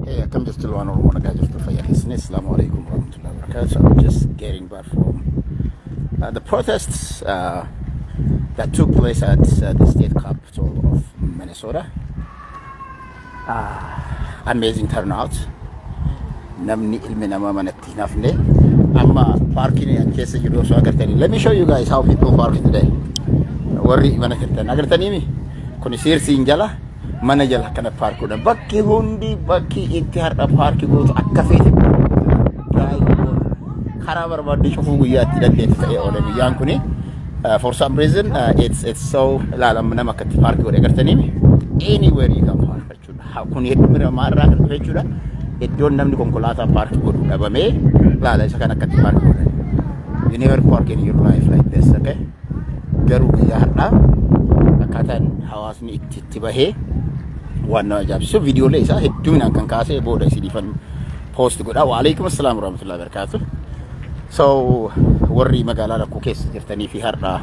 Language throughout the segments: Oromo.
Hey, akkam jirtu ilmaan Oromoo? Nagaa jirtu, fayyaa keessanii? Assalamu alaikum warahmatullahi wabarakatuh. I'm just getting back from the protests that took place at the state capital of Minnesota. Amazing turnout. Namni ilmi namaa manatti hin hafne. Amma parking an keessa jiru osoo agartanii. Let me show you guys how people park today. Warri mana kirtan agartanii mi? Kuni Searsiin jala, mana jala kana parkuudha. Bakki hundi, bakki itti har'a park gootu akka feete karaa barbaadde cufuu guyyaa itti dandeettu ta'ee oole guyyaan kuni. For some reason it's so, ilaala, nama akkatti park godhe agartanii mi? Anywhere you can park jechuudha. Kun hedduu maarraa kan dhufe jechuudha. Iddoon namni konkolaataa park godhu dhabamee, ilaala isa kan akkatti park godhan. You never park in your life like this, okay? Garuu guyyaa har'aa akkaataan hawaasni itti bahee waan nama ajaa'ibsiisu, viidiyoolee isaa hedduminaan kan kaasee booda isiniifan post godha. Waalaikum assalaam warahmatullahi wabarakatuh. So warri magaalaa rakkoo keessa jirtanii fi har'a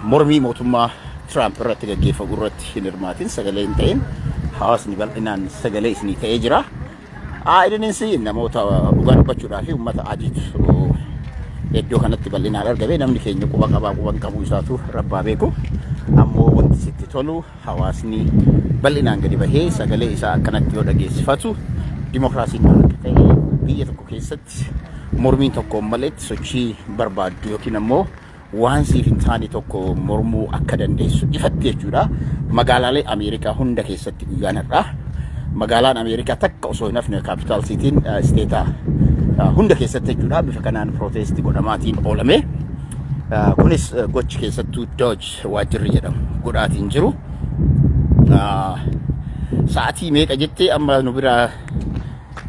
mormii mootummaa Trump irratti gaggeeffamu irratti hin hirmaatin, sagalee hin ta'in, hawaasni bal'inaan sagalee isinii ta'ee jira. I didn't see namoota, dhugaa dubbachuudhaa fi uummata adiitu iddoo kanatti bal'inaan argame. Namni keenya quba qabaa, quba hin qabu isaatu rabbaa beeku. Ammoo wanti sitti tolu, hawaasni bal'inaan gadi bahee sagalee isaa akkanatti yoo dhageessifatu, dimokiraasiin maal akka ta'e, biyya tokko keessatti mormiin tokko maletti sochii barbaaddu yookiin ammoo waan siif hin taane tokko mormuu akka dandeessu ifatti jechuudha. Magaalaalee Ameerikaa hunda keessatti guyyaan har'aa magaalaan Ameerikaa takka osoo hin hafne, capital cityn state hunda keessatti jechuudha, bifa kanaan protest godhamaatiin oolame. Kunis gochi keessattuu DOGE waajjirri jedhamu godhaatiin jiru. Sa'aatii meeqa jettee amma nu bira,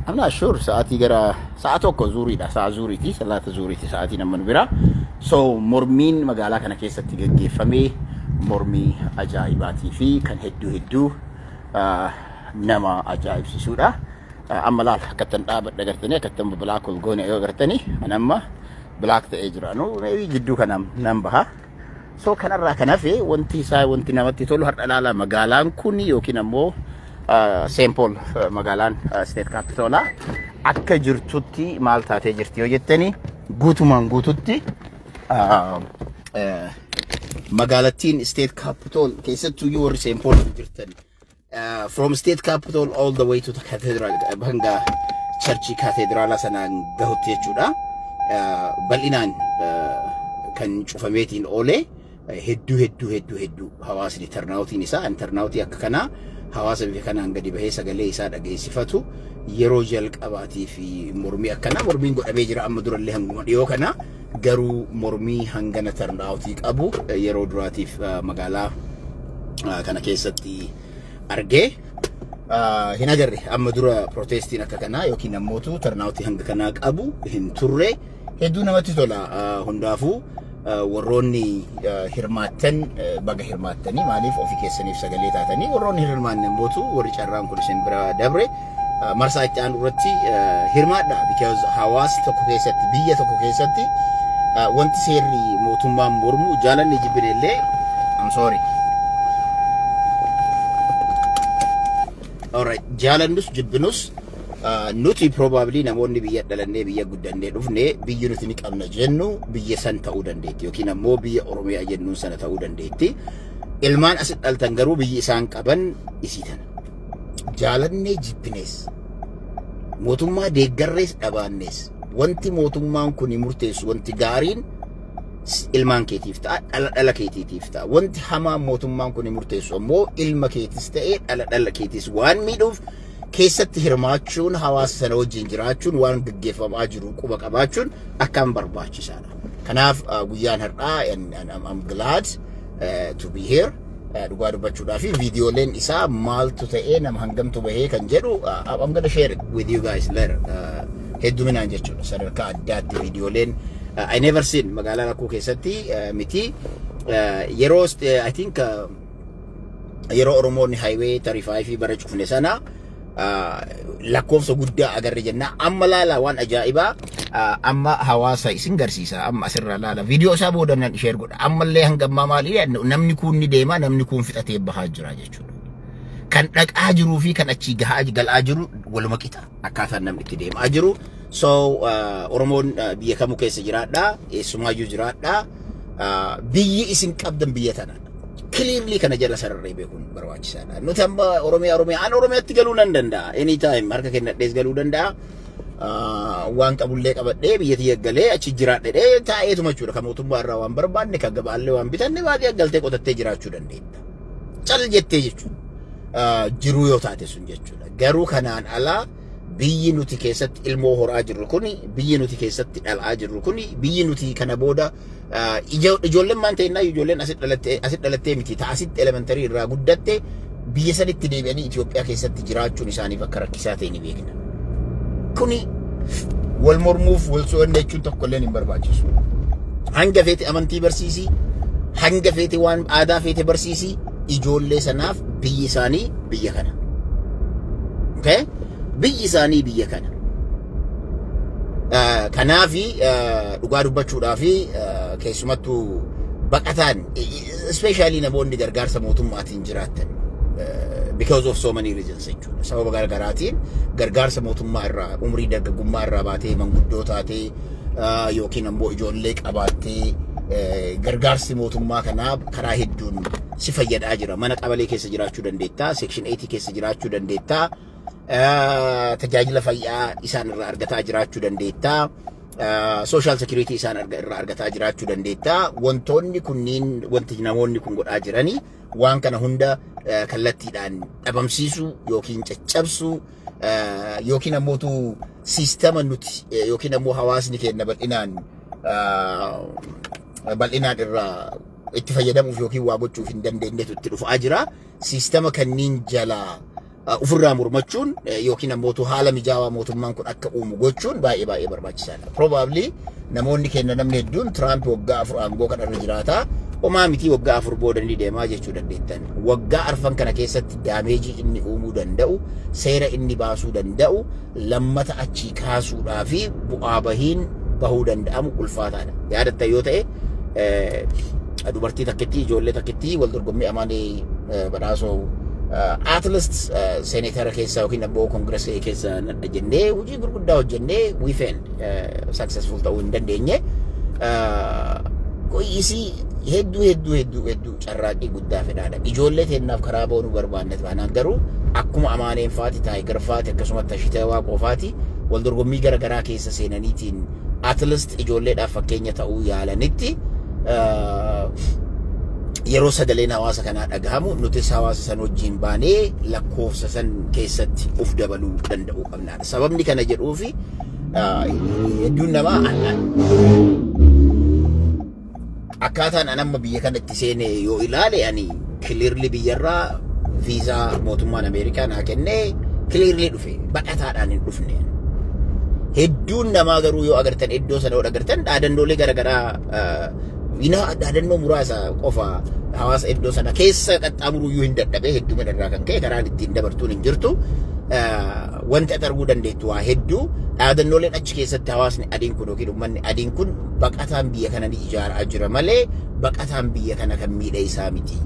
I'm not sure, sa'aatii gara sa'a 1 zuuriidha, sa'a zuuriiti, salaata zuuriiti sa'aatiin amma nu bira. So mormiin magaalaa kana keessatti gaggeeffamee mormii ajaa'ibaatii fi kan hedduu hedduu nama ajaa'ibsiisuudha. Amma laal akkattan dhaabadha agartanii, akkattan block ol goone yoo agartanii, an amma block ta'ee jira. Nu maybe jidduu kana nan baha. So kanarraa kan hafe, wanti isaa wanti namatti tolu har'a, laala, magaalaan kun yookiin ammoo Saint Paul, magaalaan state capitolaa akka jirtutti maal taatee jirti yoo jettani, guutumaan guututti magaalattiin state capitol keessattuu yoo warri Saint Paul jirtan, from state capitol all the way to the cathedral, hanga church cathedrala sanaan gahutti jechuudha. Bal'inaan kan cufameetiin oolee hedduu hedduu hedduu hedduu hawaasni turnoutiin isaa, turnout akka kanaa hawaasa bifa kanaan gadi bahee sagalee isaa dhageessifatu yeroo jalqabaatii fi mormii akkanaa mormiin godhamee jira amma durallee hanguma dhiyoo kana, garuu mormii hangana turnout qabu yeroo duraatiif magaalaa kana keessatti argee hin agarre. Amma dura protestiin akka kanaa yookiin ammootu turnout hanga kanaa qabu hin turre. Hedduu namatti tola. Hundaafuu warroonni hirmaattan baga hirmaattanii, maaliif ofii keessaniif sagalee taatanii. Warroonni hin hirmaanne ammootu, warri carraan kun isin bira dabre, marsaa itti aanu irratti hirmaadha, because hawaasa tokko keessatti, biyya tokko keessatti wanti seerri mootummaan mormu jaalanni jibbine illee, I'm sorry. Alright, jaalannus jibbinus, nuti probably namoonni biyya dhalannee biyya guddannee dhufne, biyyi nuti ni qabna jennu biyya san ta'uu dandeetti yookiin ammoo biyya Oromiyaa jennuun sana ta'uu dandeetti. Ilmaan asitti dhaltan garuu biyyi isaan qaban isii tana. Jaalannee jibbinees, mootummaa deeggarrees dhabaannees, wanti mootummaan kun murteessu, wanti gaariin ilmaan keetiif ta'a, dhala dhala keetiitiif ta'a. Wanti hamaan mootummaan kun murteessu ammoo ilma keetis ta'ee dhala dhala keetis waan miidhuuf, keessatti hirmaachuun, hawaasa sana wajjin jiraachuun, waan gaggeeffamaa jiru quba qabaachuun akkaan barbaachisaadha. Kanaaf guyyaan har'aa I'm glad to be here. Dhugaa dubbachuudhaa fi viidiyooleen isaa maaltu ta'ee, nama hangamtu bahee kan jedhu, I'm gonna share it with you guys later. Hedduminaan jechuudha, sadarkaa addaatti viidiyooleen I never seen magaalaa rakkoo keessatti miti. Yeroo, I think, yeroo Oromoonni highway 35 bara cufne sana lakkoofsa guddaa agarre jenna. Amma laala, waan ajaa'ibaa amma hawaasa isin garsiisa. Amma asirraa laala, viidiyoo isaa booda nan share godha. Ammallee hanga ammaa maali, namni kun ni deema, namni kun fixatee bahaa jira jechuudha. Kan dhaqaa jiruu fi kan achii gahaa galaa jiru waluma qixa akkaataan namni itti deemaa jiru. So Oromoon biyya kamuu keessa jiraadha, eessumaayyuu jiraadha. Biyyi isin qabdan biyya tana. Clearly kana jala sararree beekuun barbaachisaadha. Nuti amma Oromiyaa, Oromiyaa, an Oromiyaatti galuu nan danda'a. Anytime harka kennadhees galuu danda'a. Waan qabullee qabadhee biyya tiyya galee achi jiraadhee taa'eetuma jechuudha. Kan mootummaa irraa waan barbaanne, kan gabaallee waan bitanne, baadiyyaa galtee qotattee jiraachuu dandeetta. Cal jettee jechuudha. Jiruu yoo taate sun jechuudha. Garuu kanaan alaa biyyi nuti keessatti ilmoo horaa jirru kuni, biyyi nuti keessatti dhalaa jirru kuni, biyyi nuti kana booda ijoolleen maan ta'ennaa, ijoolleen asitti dhalattee miti, ta asitti elementary irraa guddatte, biyya sanitti deebi'anii Itoophiyaa keessatti jiraachuun isaaniif akka rakkisaa ta'e ni beekna. Kuni wal mormuuf wal so'anne jechuun tokko illee hin barbaachisu. Hanga feete amantii barsiisii, hanga feete waan aadaa feete barsiisii, ijoollee sanaaf biyyi isaanii biyya kana. Okay? Biyyi isaanii biyya kana. Kanaafi dhugaa dubbachuudhaafi keessumattuu baqataan, especially namoonni gargaarsa mootummaatiin jiraatan, because of so many reasons jechuudha. Sababa garaagaraatiin gargaarsa mootummaa irraa umrii dargaggummaa irraa baatee, manguddoo taatee yookiin ammoo ijoollee qabaattee, gargaarsi mootummaa kanaa karaa hedduun si fayyadaa jira. Mana qabalee keessa jiraachuu dandeettaa, section 8 keessa jiraachuu dandeettaa, tajaajila fayyaa isaan irraa argataa jiraachuu dandeettaa, social security isaan irraa argataa jiraachuu dandeettaa. Wantoonni kunniin, wanti namoonni kun godhaa jiranii waan kana hunda kallattiidhaan dhabamsiisuu yookiin caccabsuu yookiin ammootu siistama nuti yookiin ammoo hawaasni keenya bal'inaan irraa itti fayyadamuuf yookiin waa gochuuf hin dandeenyetu itti dhufaa jira. Siistama kanniin jalaa ofirraa mormachuun yookiin ammootu haala mijaawaa mootummaan kun akka uumu gochuun baay'ee baay'ee barbaachisaadha. Probably namoonni keenya, namni hedduun, Tiraamp waggaa 4 aangoo kana irra jiraata. Homaa miti, waggaa 4 booda ni deemaa jechuu dandeettan. Waggaa arfan kana keessatti damage inni uumuu danda'u, seera inni baasuu danda'u, lammata achii kaasuudhaa fi bu'aa bahiin bahuu danda'amu ulfaataadha. Yaadatta yoo ta'e, dubartii takkitti, ijoollee takkitti wal dorgommii Amaanee Badhaasoo at least seeneetara keessa yookiin ammoo koongiresii keessa jennee hojii gurguddaa hojjennee, we failed, successful ta'uu hin dandeenye. Isii hedduu hedduu hedduu hedduu carraaqqii guddaa fedhaadha. Ijoollee teennaaf karaa boonuu barbaanne taanaan garuu akkuma Amaaneen faati, Taayigar faati, akkasumas Tashitee Waaqoo faati wal dorgommii gara garaa keessa seenaniitiin at least ijoolleedhaaf fakkeenya ta'uu yaalanitti, yeroo sagaleen hawaasa kanaa dhagahamu nutis hawaasa san wajjin baanee lakkoofsa san keessatti uf dabaluu danda'uu qabnaadha. Sababni kana jedhuufi hedduun namaa akkaataan an amma biyya kanatti seene yoo ilaale, ani clearly biyyarraa viizaa mootummaan Ameerikaa naa kennee clearly dhufe, baqataadhaan hin dhufne. Hedduun namaa garuu yoo agartan, iddoo sana yoo agartan, dhaadannoolee garaagaraa, dhaadannoo muraasa qofa hawaasa iddoo sana keessa qaxxaamuruu iyyuu hin dadhabee, heddumina irraa kan ka'e karaan ittiin dabartuun hin jirtu. Wanti ati arguu dandeettu waa hedduu, dhaadannooleen achi keessatti hawaasni adiin kun yookiin uummanni adiin kun baqataan biyya kana ni ijaaraa jira malee baqataan biyya kana kan miidha isaa miti.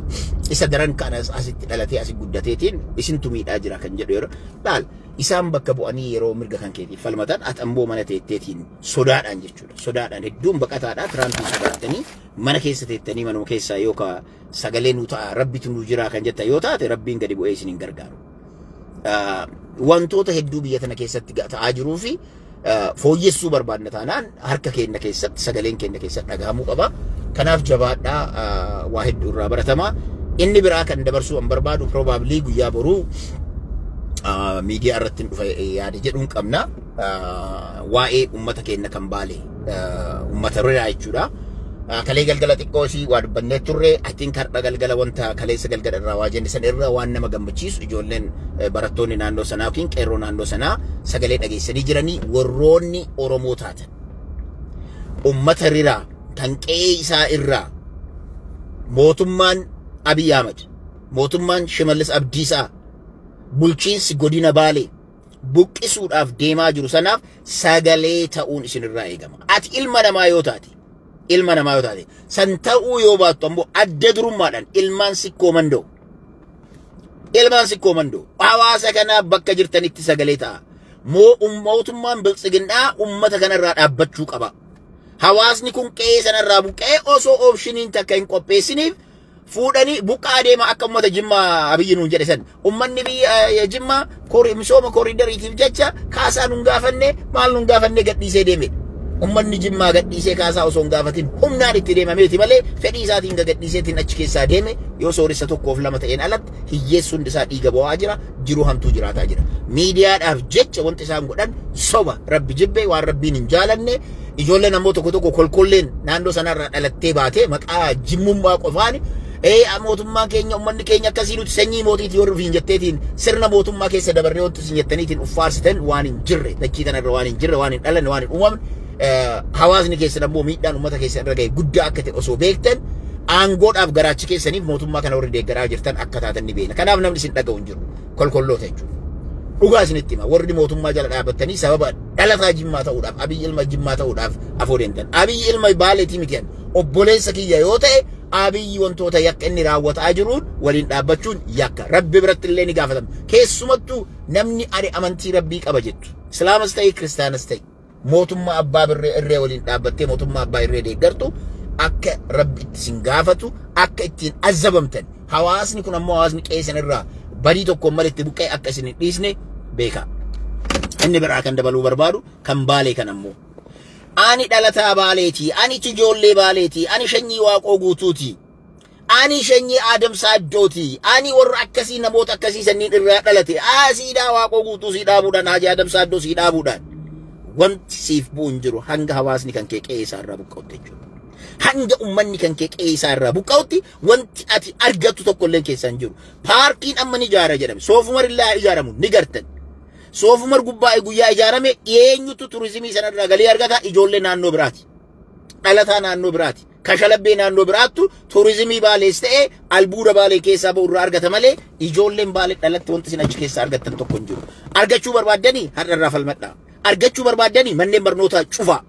Isa daran kan asitti dhalatee asi guddateetiin isintu miidhaa jira kan jedhu yeroo laal isaan bakka bu'anii yeroo mirga kan keetiif falmatan, ati amboo mana teetteetiin sodaadhaan jechuudha. Sodaadhaan hedduun baqataadha. Tiraampii sodaattanii mana keessa teettanii, manuma keessaa yookaan sagalee nu ta'a, rabbitu nu jira kan jetta yoo taate, rabbiin gadi bu'ee isin hin gargaaru. Wantoota hedduu biyya tana keessatti ta'aa jiruu fi fooyyessuu barbaadna taanaan harka keenya keessatti sagaleen keenya keessatti dhagahamuu qaba. Kanaaf jabaadhaa, waa hedduu irraa baratama. Inni biraa kan dabarsuu an barbaadu, probably guyyaa boruu miidiyaa irratti dhufa yaada jedhuun qabna. Waa'ee uummata keenya kan Baale, uummata riraa jechuudha. Kalee galgala xiqqoo ishii waa dubbannee turre. I think har'a galgala wanta kaleessa galgala irraa waa jenne san irra waan nama gammachiisu, ijoolleen barattoonni naannoo sanaa yookiin qeerroo naannoo sanaa sagalee dhageessanii jiranii. Warroonni Oromoo taatan, ummata riraa kan qe'ee isaa irraa mootummaan Abiy Ahmad, mootummaan Shimallis Abdiisaa, bulchiinsi godina Baalee buqqisuudhaaf deemaa jiru sanaaf sagalee ta'uun isinirraa eegama. Ati ilma namaa yoo taate, ilma namaa yoo taate, san ta'uu yoo baattu ammoo adda durummaadhaan ilmaan Sikkoo Mandoo. Ilmaan Sikkoo Mandoo hawaasa kanaaf bakka jirtanitti sagalee ta'a. Mootummaan biltsiginnaa ummata kanarraa dhaabbachuu qaba. Hawaasni kun qe'ee sanarraa buqqa'ee osoo optioniin takka hin qopheessiniif fuudhanii buqqaa deema akka ummata Jimmaa Abiyyi nuun jedhe san. Ummanni biyya Jimmaa misooma kooriidariitiif jecha kaasaa nun gaafanne, maal nun gaafanne, gadhiisee deeme. Ummanni Jimmaa gadhiisee kaasaa osoo hin gaafatin humnaan itti deemameeti malee fedhii isaatiin gadhiiseetiin achi keessaa deeme yoo sooressa tokkoof lama ta'een alatti, hiyyeessi hundi isaa dhiiga bo'aa jira, jiruu hamtuu jiraataa jira. Miidiyaadhaaf jecha wanti isaan godhan soba rabbi jibbee, waan rabbiin hin jaalanne. Ijoolleen ammoo tokko tokko kolkolleen naannoo sanarraa dhalattee baatee maqaa jimmummaa qofaan mootummaa keenya, ummanni keenya akkasii, nuti sanyii mootiitii warri ofiin jetteetiin sirna mootummaa keessa dabarree wanti isin jettaniitiin uffaarsitan waan hin jirre, dachii tanarra waan hin jirre, waan hin dhalanne, waan hin uumamne. Hawaasni keessan ammoo miidhaan uummata keessan irra ga'e guddaa akka ta'e osoo beektan aangoodhaaf garaachi keessaniif mootummaa kana warri deeggaraa jirtan akka taatan ni beekna. Kanaaf namni isin dhaga'u hin jiru. Kolkolloota jechuudha. Dhugaa isinitti hima. Warri mootummaa jala dhaabbattanii sababa dhalataa Jimmaa ta'uudhaaf, Abiyyi ilma Jimmaa ta'uudhaaf afoo deemtan. Abiyyi ilma Baaleetii miti, obboleessa kiyya yoo ta'e, Abiyyi wantoota yakka inni raawwataa jiruun waliin dhaabbachuun yakka. Rabbi biratti illee ni gaafatama. Keessumattuu namni ani amantii Rabbii qaba jettu, Islaamas ta'e Kiristaanas ta'e, mootummaa abbaa birree irree waliin dhaabbattee mootummaa abbaa irree deeggartu akka Rabbi itti sin gaafatu, akka ittiin azabamtan, hawaasni kun ammoo hawaasni qeessan irraa badii tokkoon malee itti buqqee akka isin hin dhiisne beeka. Inni biraa kan dabaluu barbaadu kan Baalee kan ammoo. Ani dhalataa Baaleeti, ani ijoollee Baaleeti, ani sanyii Waaqoo Guutuuti. Ani sanyii Aadam Saaddooti. Ani warra akkasii, namoota akkasii sanniin irraa dhalate. Aa, siidaa Waaqoo Guutuu sii dhaabuudhaan, Haaji Aadam Saaddoo sii dhaabuudhaan. Wanti siif bu'u hin jiru hanga hawaasni kan kee qe'ee isaa irraa buqqa'utti jechuudha. Hanga uummanni kan kee qe'ee isaa irraa buqqa'utti wanti ati argattu tokko illee keessaa hin jiru. Paarkiin amma ni ijaara jedhame. Soofumar illee ijaaramu ni gartan. Soofumar gubbaa guyyaa ijaarame eenyutu turizimii sanarraa galii argata? Ijoollee naannoo biraati. Dhalataa naannoo biraati. Kashalabbee naannoo biraattu turizimii Baalees ta'ee albuuda Baalee keessaa ba'u irraa argata malee ijoolleen Baalee dhalatte wanti isin achi keessaa argattan tokko hin jiru. Argachuu barbaaddanii har'a irraa falmadhaa. Argachuu barbaaddanii manneen barnootaa cufaa.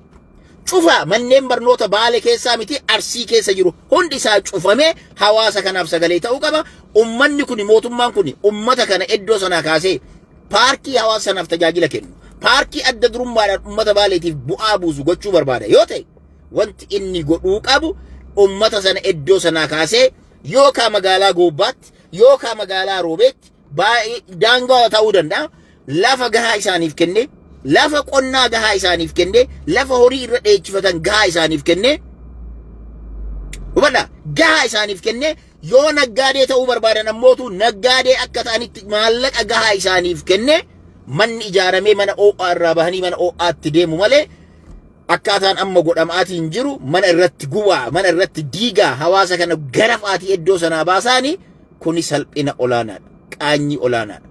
Cufaa, manneen barnoota Baalee keessaa miti Arsii keessa jiru hundi isaa cufamee hawaasa kanaaf sagalee ta'uu qaba. Ummanni kun, mootummaan kun ummata kana iddoo sanaa kaasee paarkii hawaasa sanaaf tajaajila kennu, paarkii adda durummaadhaan ummata Baaleetiif bu'aa buusu gochuu barbaada yoo ta'e, wanti inni godhuu qabu ummata sana iddoo sanaa kaasee yookaan magaalaa Goobbaatti yookaan magaalaa Roobeetti baay'ee daangaa ta'uu danda'a, lafa gahaa isaaniif kennee, lafa qonnaa gahaa isaaniif kennee, lafa horii irra dheechifatan gahaa isaaniif kennee, hubadhaa, gahaa isaaniif kennee, yoo naggaadee ta'uu barbaadan ammootu naggaadee akka ta'anitti maallaqa gahaa isaaniif kennee, manni ijaaramee mana oo'aa irraa bahanii mana oo'aatti deemu malee, akkaataan amma godhamaatiin jiru mana irratti gubaa, mana irratti diigaa, hawaasa kana garafaatii iddoo sanaa baasaanii, kuni salphina olaanaadha, qaanyii olaanaadha.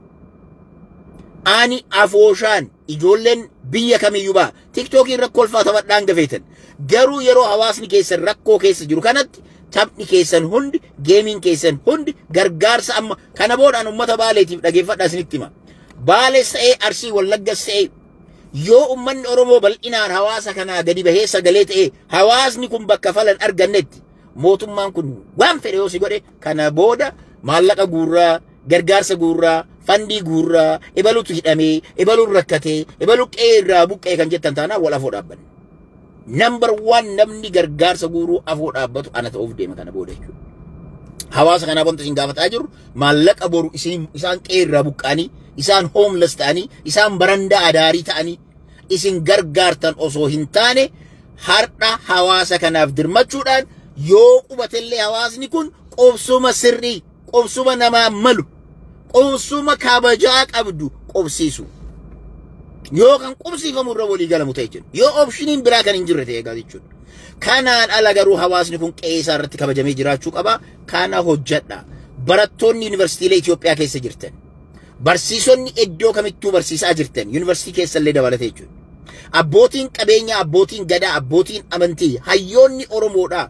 Ani afooshaan ijoolleen biyya kamiyyuu ba'a TikTokiin rakkoo ulfaa taphadhaan gafeetan, garuu yeroo hawaasni keessan rakkoo keessa jiru kanatti taphni keessan hundi, gameiin keessan hundi gargaarsa amma kana boodaan ummata Baaleetiif dhageeffadhaa, isinitti hima. Baalees ta'ee Arsii, Wallaggas ta'ee, yoo ummanni Oromoo bal'inaan hawaasa kanaa gadi bahee sagalee ta'ee hawaasni kun bakka falan argannetti, mootummaan kun waan fedhe yoo si godhe, kana booda maallaqa guurraa, gargaarsa guurraa, fundii guurraa, ebalutu hidhamee, ebaluun rakkatee, ebaluu qe'ee irraa buqqee kan jettan taanaan wal afoo dhaabbanne. Number one namni gargaarsa guuruu afoo dhaabbatu ana ta'uuf deema kana booda jechuudha. Hawaasa kanaaf wanti isin gaafataa jiru, maallaqa boru isin isaan qe'ee irraa buqqa'anii, isaan homeless ta'anii, isaan barandaa adaarii ta'anii isin gargaartan osoo hin taane, har'a hawaasa kanaaf dirmachuudhaan yoo qubatellee hawaasni kun qubsuma sirrii, qubsuma namaa malu, qubsuma kabajaa qabdu qubsiisu. Yoo kan qubsiifamu irra walii galamu ta'e jechuudha. Yoo optioniin biraa kan hin jirre ta'e egaa jechuudha. Kanaan ala garuu hawaasni kun qe'ee isaa irratti kabajamee jiraachuu qaba. Kana hojjedha. Barattoonni yuunivarsiitiilee Itoophiyaa keessa jirtan, barsiisonni iddoo kamittuu barsiisaa jirtan, yuunivarsiitii keessallee dabalatee jechuudha. Abbootiin qabeenyaa, abbootiin gadaa, abbootiin amantii, hayyoonni Oromoodhaa,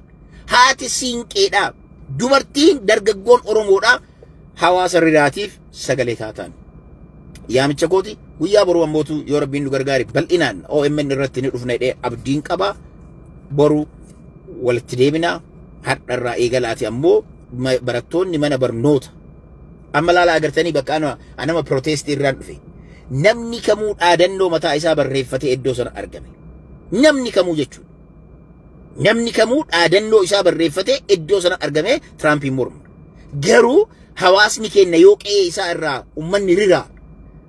haati siinqeedhaa, dubartiin dargaggoon Oromoodhaa hawaasa riraatiif sagalee taatan. Yaamicha kooti guyyaa boruu ammootu yoo Rabbiin nu gargaare bal'inaan OMN irratti ni dhufna jedhee abdiin qaba. Boru walitti deebina. Har'arraa eegalaati ammoo barattoonni mana barnoota. Amma laala agartanii bakka anama protestii irraan dhufe. Namni kamuu dhaadannoo mataa isaa barreeffatee iddoo sana argame. Namni kamuu jechuudha. Namni kamuu dhaadannoo isaa barreeffatee iddoo sana argame Tiraampiin morma. Garuu hawaasni keenya yoo qe'ee isaa irraa uummanni riraa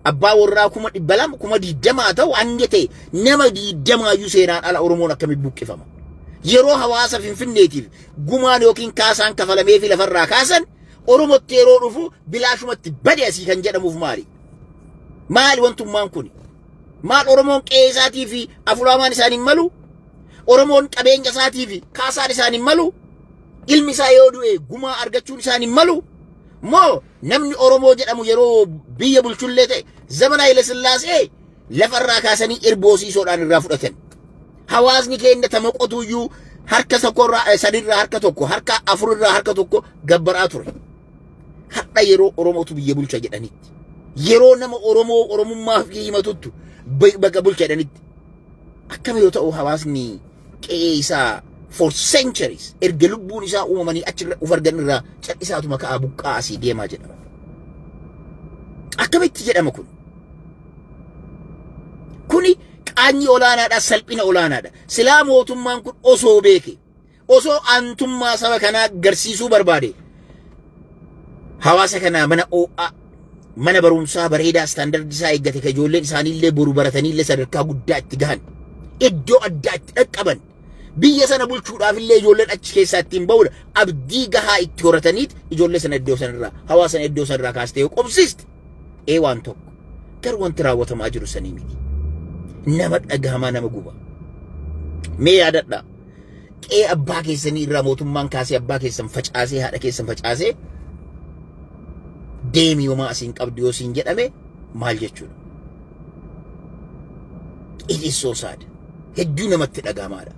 abbaa warraa 200,000 20,000 ta'u hanga ta'e nama 20 seeraan ala Oromoon akkamitti buqqifama? Yeroo hawaasa Finfinneetiif gumaan yookiin kaasaan kafalamee fi lafarraa kaasan Oromootti yeroo dhufu bilaashumatti bade asii kan jedhamuuf maali? Maali wantummaan kun? Maal Oromoon qe'ee isaatii fi afulaamaan isaan hin malu? Oromoon qabeenya isaatii fi kaasaan isaan hin malu? Ilmi isaa yoo du'e gumaa argachuun isaan hin malu? Moo namni Oromoo jedhamu yeroo biyya bulchullee ta'e zamana Haile Sillaasee lafarraa kaasanii irboosiisoodhaan irraa fudhatan. Hawaasni keenya tama qotuyyuu harka tokkorraa sadirraa harka tokko harka afurirraa harka tokko gabbaraa ture. Har'a yeroo Oromootu biyya bulcha jedhanitti. Yeroo nama Oromoo Oromummaaf himatuttu bakka bulcha jedhanitti. Akkam yoo ta'u hawaasni qe'ee isaa for centuries erga lubbuun isaa uumamanii achirra uf argan irraa cal'isaatuma ka'aa buqqaa asii deemaa jedhama. Akkamitti jedhama kun? Kuni qaanyi olaanaadha, salphina olaanaadha. Silaa mootummaan kun osoo beeke, osoo aantummaa saba kanaa garsiisuu barbaade, hawaasa kanaa mana oo'aa, mana barumsaa bareedaa istaandardii isaa eeggate kan ijoolleen isaaniillee boru barataniillee sadarkaa guddaa itti gahan, iddoo addaa itti dhaqqaban, biyya sana bulchuudhaaf illee ijoolleen achi keessaa ittiin ba'uudha. Abdii gahaa itti horataniit ijoollee sana iddoo sanarraa, hawaasa sana iddoo sanarraa kaastee yoo qobsiiste, waan tokko. Garuu wanti raawwatamaa jiru sanii miti. Nama dhagahamaa nama guba. Mee yaadadhaa. Qe'ee abbaa keessanii irraa mootummaan kaasee abbaa keessan facaasee haadha keessan facaasee deemi homaa asiin qabdu yoo siin jedhame maal jechuudha? It is so sad. Hedduu namatti dhagahamaadha.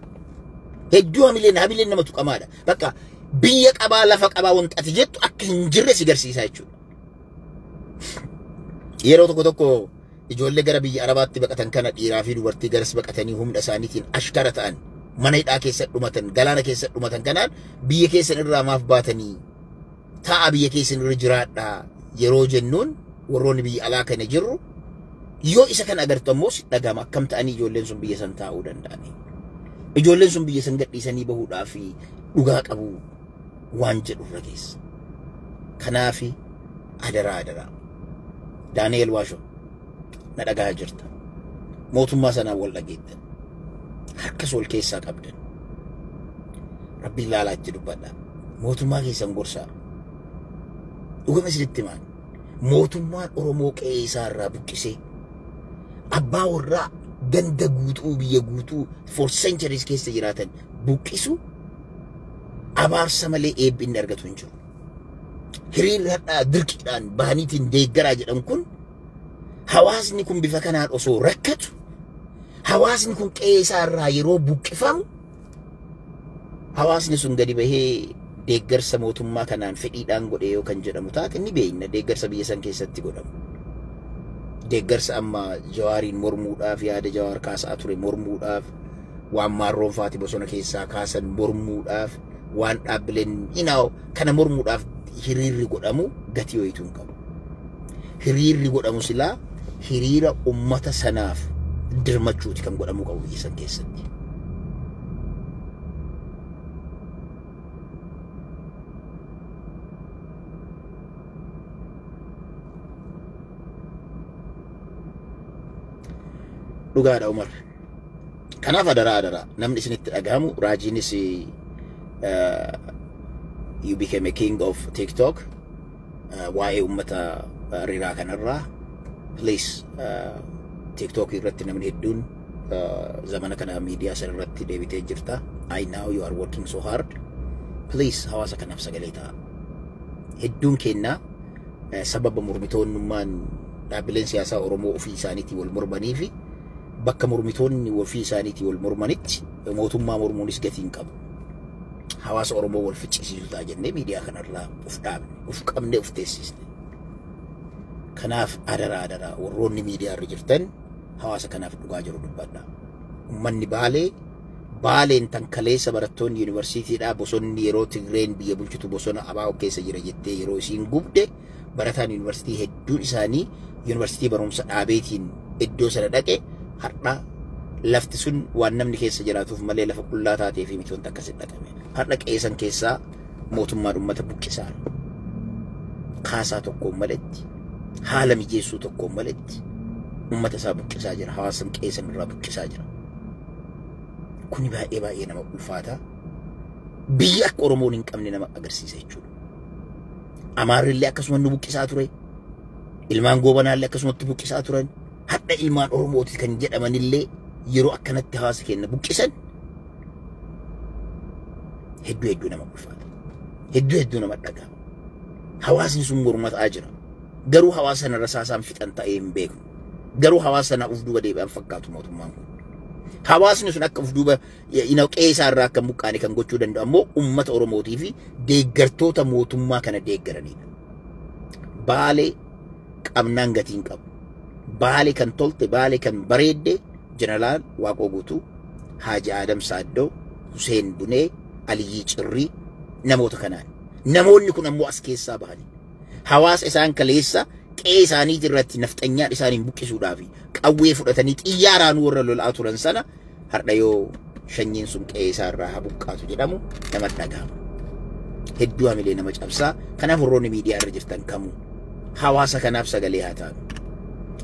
Hedduu hamileen nama tuqamaadha. Bakka biyya qabaa lafa qabaa wanta ati jettu akka hin jirre si garsiisaa jechuudha. Yeroo tokko tokko ijoollee gara biyya Arabaatti baqatan kana dhiiraa fi dubartii garas baqatanii humna isaaniitiin ashkara ta'an mana hidhaa keessa dhumatan galaana keessa dhumatan kanaan biyya keessan irraa maaf baatanii taa'a biyya keessan irra jiraadhaa yeroo jennuun warroonni biyya alaa kana jirru yoo isa kana agartu ammoo si dhagama akkam ta'anii ijoolleen sun biyya san taa'uu danda'anii. Ijoolleen sun biyya san gadhiisanii bahuudhaaf dhugaa qabu waan jedhu irra geessa. Kanaafi adaraa adaraa. Daani'el Waashoo na dhagaa jirta. Mootummaa sanaan wal dhageettan. Harkas wal keessaa qabdan. Rabbiin laalaa itti dubbadha. Mootummaa keessan gorsaa. Dhugama isinitti himaan. Mootummaan Oromoo qe'ee isaa irraa buqqisee abbaa warraa ganda guutuu biyya guutuu for centuries keessa jiraatan buqqisu abaarsa malee eebbi inni argatu hin jiru. Hiriirri hadhaa dirqiidhaan bahaniitiin deeggaraa jedhan kun hawaasni kun bifa kanaan osoo rakkatu hawaasni kun qe'ee isaa irraa yeroo buqqifamu hawaasni sun gadi bahee deeggarsa mootummaa kanaan fedhiidhaan godhee yoo kan jedhamu taate ni beekna deeggarsa biyya san keessatti godhamu. Deeggarsa amma Jawaariin mormuudhaaf yaada Jawaar kaasaa ture mormuudhaaf waan Maarroon faati bosona keessaa kaasan mormuudhaaf waan dhaabbileen inaaw kana mormuudhaaf hiriirri godhamu gatii wayituu hin qabu. Hiriirri godhamu silaa hiriira ummata sanaaf dirmachuuti kan godhamuu qabu biyya san keessatti. Dhugaadha Umar. Kanaaf adaraa adaraa namni isinitti dhagahamu raajiinis you became a king of TikTok waa'ee ummata riraa kanarraa please TikTok irratti namni hedduun zamana kana miidiyaa sana irratti deebitee jirta. I know you are working so hard. Please, hawaasa kanaaf sagalee ta'a. Hedduun kennaa sababa mormitoonnummaan dhaabbileen siyaasaa Oromoo ofii isaaniitii wal mormanii fi bakka mormitoonni ofii isaaniitii wal mormanitti mootummaa mormuunis gatii hin qabu. Hawaasa Oromoo wal ficcisiisu ta'a jennee miidiyaa kanarraa of dhaabne, of qabnee of teessisne. Kanaaf adaraa, adaraa, warroonni miidiyaa irra jirtan hawaasa kanaaf dhugaa jiru dubbadha. Uummanni Baalee, Baaleen tan kaleessa barattoonni yuunivarsiitiidhaa bosonni yeroo Tigreen biyya bulchitu bosona abaa'oo keessa jira jettee yeroo isiin gubde, barataan yuunivarsiitii hedduun isaanii yuunivarsiitii barumsa dhaabeetiin iddoo sana dhaqe, har'a lafti sun waan namni keessa jiraatuuf malee lafa qullaa taatee fi miti wanta akkasii dhaqame. Har'a qeesan keessaa mootummaan uummata buqqisaa kaasaa tokkoon maletti, haala mijeessuu tokkoon maletti uummata isaa buqqisaa jira. Hawaasa qeesan irraa buqqisaa jira. Kuni baay'ee baay'ee nama ulfaata. Biyya akka Oromoon hin qabne nama agarsiisa jechuudha. Amaarrillee akkasuma nu buqqisaa ture. Ilmaan Goobanaallee akkasumatti buqqisaa turan. Hadha ilmaan Oromooti kan jedhamanillee yeroo akkanatti hawaasa keenya buqqisan hedduu hedduu nama ulfaata. Hedduu hedduu nama dhaga'ama. Hawaasni sun mormataa jira. Garuu hawaasa sana rasaasaan fixan ta'ee hin beeknu. Garuu hawaasa sana uf duuba deebi'an fakkaatu mootummaan kun. Hawaasni sun akka uf duuba qe'ee isaa irraa akka hin buqqaane kan gochuu danda'u ammoo uummata Oromootii fi deeggartoota mootummaa kana deeggaranidha. Baalee qabnaan gatiin qabu. Baalee kan tolte, Baalee kan bareedde Jeneraal Waaqoo Guutuu, Haaji Adam Saaddoo, Huseen Bunee, Aliyyii Cirrii namoota kanaan. Namoonni kun ammoo as keessaa bahanii. Hawaasa isaan kaleessa qe'ee isaanii irratti nafxanyaan isaaniin buqqisuudhaaf qawwee fudhatanii xiyyaaraan warra lolaa turan sana har'a yoo shanyiin sun qe'ee isaa irraa haa buqqaatu jedhamu nama dhagahama. Hedduu hamilee nama cabsaa. Kanaaf warroonni miidiyaa irra jirtan kamuu hawaasa kanaaf sagalee haa taanu.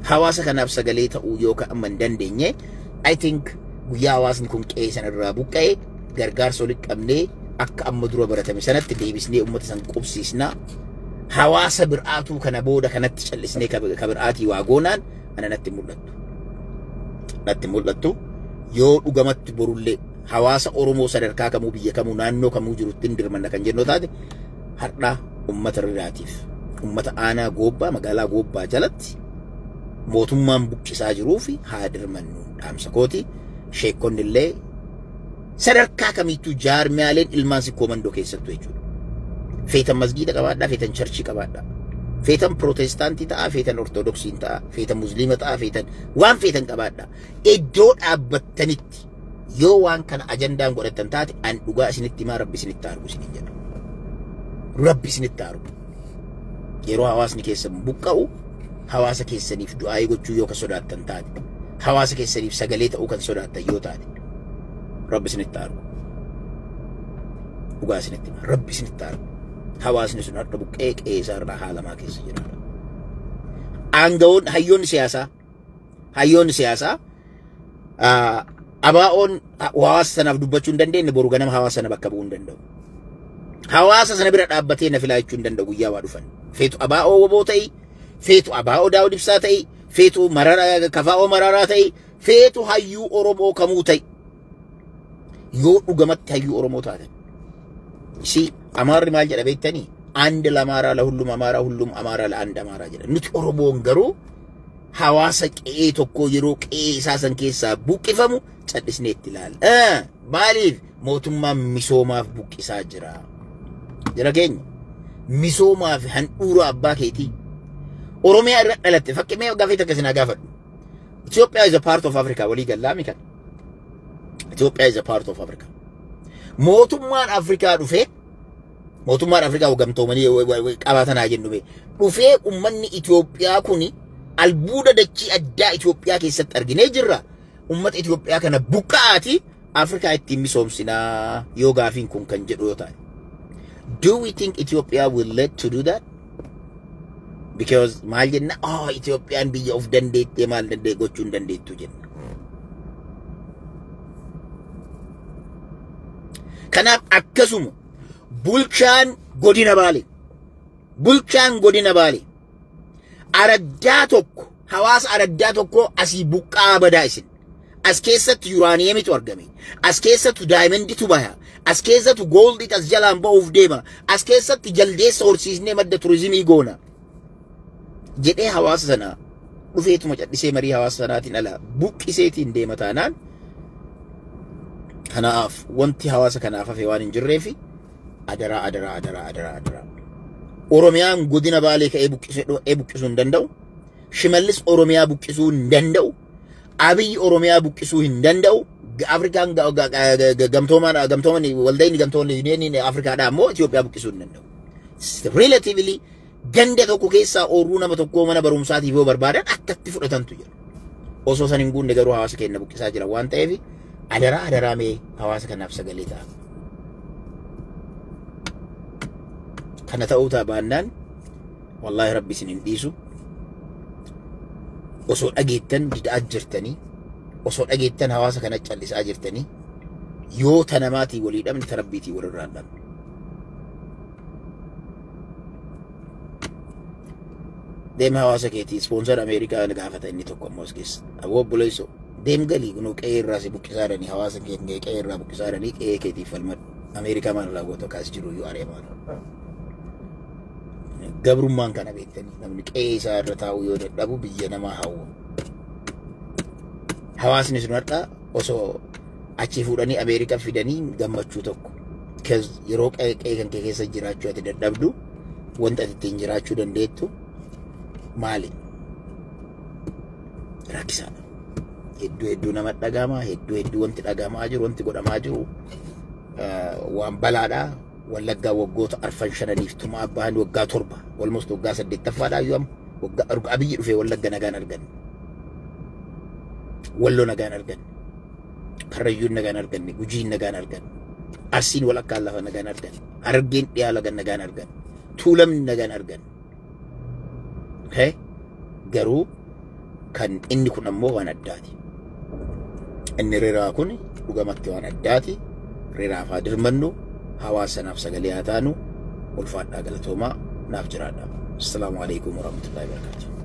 Hawaasa kanaaf sagalee ta'uu yoo amma hin dandeenye, I think guyyaa hawaasni kun qe'ee sana irraa buqqa'e gargaarsa walitti qabnee akka amma dura baratame sanatti deebisnee uummata san qubsiisnaa. Hawaasa bir'aatuu kana booda kanatti callisnee ka bir'aatii waa goonaan ana natti mul'attu. Natti mul'attu. Yoo dhugamatti borullee hawaasa Oromoo sadarkaa kamuu, biyya kamuu, naannoo kamuu jirutti hin dirmanna kan jennu taate, har'a uummata riraatiif, uummata aanaa Goobbaa, magaalaa Goobbaa jalatti mootummaan buqqisaa jiruu fi haa dirmannu dhaamsa kooti. Sheekonni illee sadarkaa kamiittuu, jaarmiyaaleen ilmaan Sikkoo Mandoo keessattuu jechuudha. Feetan masgiida qabaadhaa, feetan churchii qabaadhaa. Feetan Pirootestaantii ta'a, feetan Ortodoksiin ta'a, feetan Musliima ta'a, feetan waan feetan qabaadhaa. Iddoo dhaabbattanitti yoo waan kana ajandaan godhattan taate, an dhugaa isinitti himaa, Rabbi isinitti argu isinin jedha. Rabbi isinitti argu. Yeroo hawaasni keessan buqqa'u hawaasa keessaniif du'aayii gochuu yoo kan sodaattan taate, hawaasa keessaniif sagalee ta'uu kan sodaattan yoo taate, Rabbi isinitti argu. Dhugaa isinitti hima. Rabbi isinitti argu. Hawaasni sun har'a buqqee qe'ee isaa irraa haalamaa keessa jira. Aangawoon hayyoonni siyaasaa abaa'oon hawaasa sanaaf dubbachuu hin dandeenye boru ganama hawaasa sana bakka bu'uu hin danda'u. Hawaasa sana bira dhaabbatee na filaa jechuu hin danda'u guyyaa waa dhufan. Feetu abaa'oo woboo ta'i, feetu abaa'oo Daawud Ibsaa ta'i, feetu Mararaa kafaa'oo Mararaa ta'i, feetu hayyuu Oromoo kamuu ta'i. Yoo dhugamatti hayyuu Oromoo taatan. Si Amaarri maal jedha beektanii? አንድ ለአማራ ለሁሉም አማራ፣ ሁሉም አማራ ለአንድ አማራ jedha. Nuti Oromoon garuu hawaasa qe'ee tokko yeroo qe'ee isaa san keessaa buqqifamu callisnee itti ilaalla. Maaliif mootummaan misoomaaf buqqisaa jira? Jira keenya misoomaaf handhuura abbaa keetii. Oromiyaa irra dhalatte fakkii mee gaafii takka isin haa gaafadhu. Ethiopia is a part of Africa, walii gallaami kan. Ethiopia is a part of Africa. Mootummaan Afrikaa dhufee, mootummaan Afrikaa gamtoomanii qabaatan haa jennu, dhufee uummanni Itoophiyaa kuni albuuda dachii addaa Itoophiyaa keessatti arginee jirra. Uummata Itoophiyaa kana buqqa'aati Afrikaa ittiin misoomsinaa yoo gaafiin kun kan jedhu yoo ta'e. Do we think Ethiopia will let to do that? Because maal jenna? Oh, Itoophiyaan biyya of dandeettee maal dandee gochuu hin dandeettu jenna. Kanaaf akkasuma bulchaan godina Baalee araddaa tokko, hawaasa araddaa tokko asii buqqaa badaa isin As keessatti uraniumitu argame. As keessatti diamonditu baha. As keessatti goldit as jalaan ba'uuf deema. As keessatti jaldeessa horsiisnee madda turizimii goona. Jedhee hawaasa sana dhufeetuma cadhisee marii hawaasa sanaatiin ala buqqiseetiin deema taanaan kanaaf wanti hawaasa kanaaf hafe waan hin jirreefi adaraa adaraa adaraa adaraa adaraa. Oromiyaan godina Baalee ka'ee buqqisuu hin danda'u. Shimallis Oromiyaa buqqisuu hin danda'u. Abiyyi Oromiyaa buqqisuu hin danda'u. Afrikaan gamtooman gamtooman waldayni gamtoonni unioniin Afrikaadhaa immoo Itoophiyaa buqqisuu hin danda'u. Relatively ganda tokko keessaa oorruu nama tokkoo mana barumsaatiif yoo barbaadan akkatti fudhatantu jira. Osoo san hin guunne garuu hawaasa keenya buqqisaa jira waan ta'eef adaraa adaraa mee hawaasa kanaaf sagalee ta'a. Kana ta'uu baannaan wallaahi rabbi isin hin dhiisu. Osoo dhageettan dida'aa jirtanii, osoo dhageettan hawaasa kana callisaa jirtanii, yoo ta namaatii walii dhabne ta rabbiitii walirraa hin dhabne. Deema hawaasa keetii sponsor Ameerikaa gaafata inni tokko ammoo as keessa. Aboo obboleessoo deem galii kunuu qe'ee irraa si buqqisaa jiranii hawaasa kee qe'ee irraa buqqisaa jiranii qe'ee keetiif falmadhu. Ameerikaa maal irraa goota kaas jiru iyyuu ari'amaa. Gabrummaan kana beektanii namni qe'ee isaa irra taa'uu yoo dadhabu biyya namaa hawwa. Hawaasni sun har'a osoo achi fuudhanii Ameerikaa fidanii gammachuu tokko. Yeroo qe'ee kan kee keessa jiraachuu ati dadhabdu wanta ati ittiin jiraachuu dandeettu maali? Rakkisaadha. Hedduu hedduu nama dhagama, hedduu hedduu wanti dhagamaa jiru, wanti godhamaa jiru waan balaadha. Wallaggaa waggoota arfan shananiif tumaa bahan waggaa 7 almost waggaa 8ffaadha iyyuu amma waggaa Abiyyi dhufee Wallagga nagaan arganne. Walloo nagaan arganne. Karrayyuun nagaan arganne. Gujiin nagaan arganne. Arsiin walakkaan lafa nagaan arganne. Harargeen dhiyaa laga nagaan arganne. Tuulamni nagaan arganne. Okay? Garuu kan inni kun ammoo waan addaati. Inni riraa kun dhugamatti waan addaati. Riraaf haa dirmannu. Hawaasa naaf sagalee haa taanu. Ulfaadhaa galatoomaa naaf jiraadha. Assalaamu alaikum warahmatullahi wabarakatuh.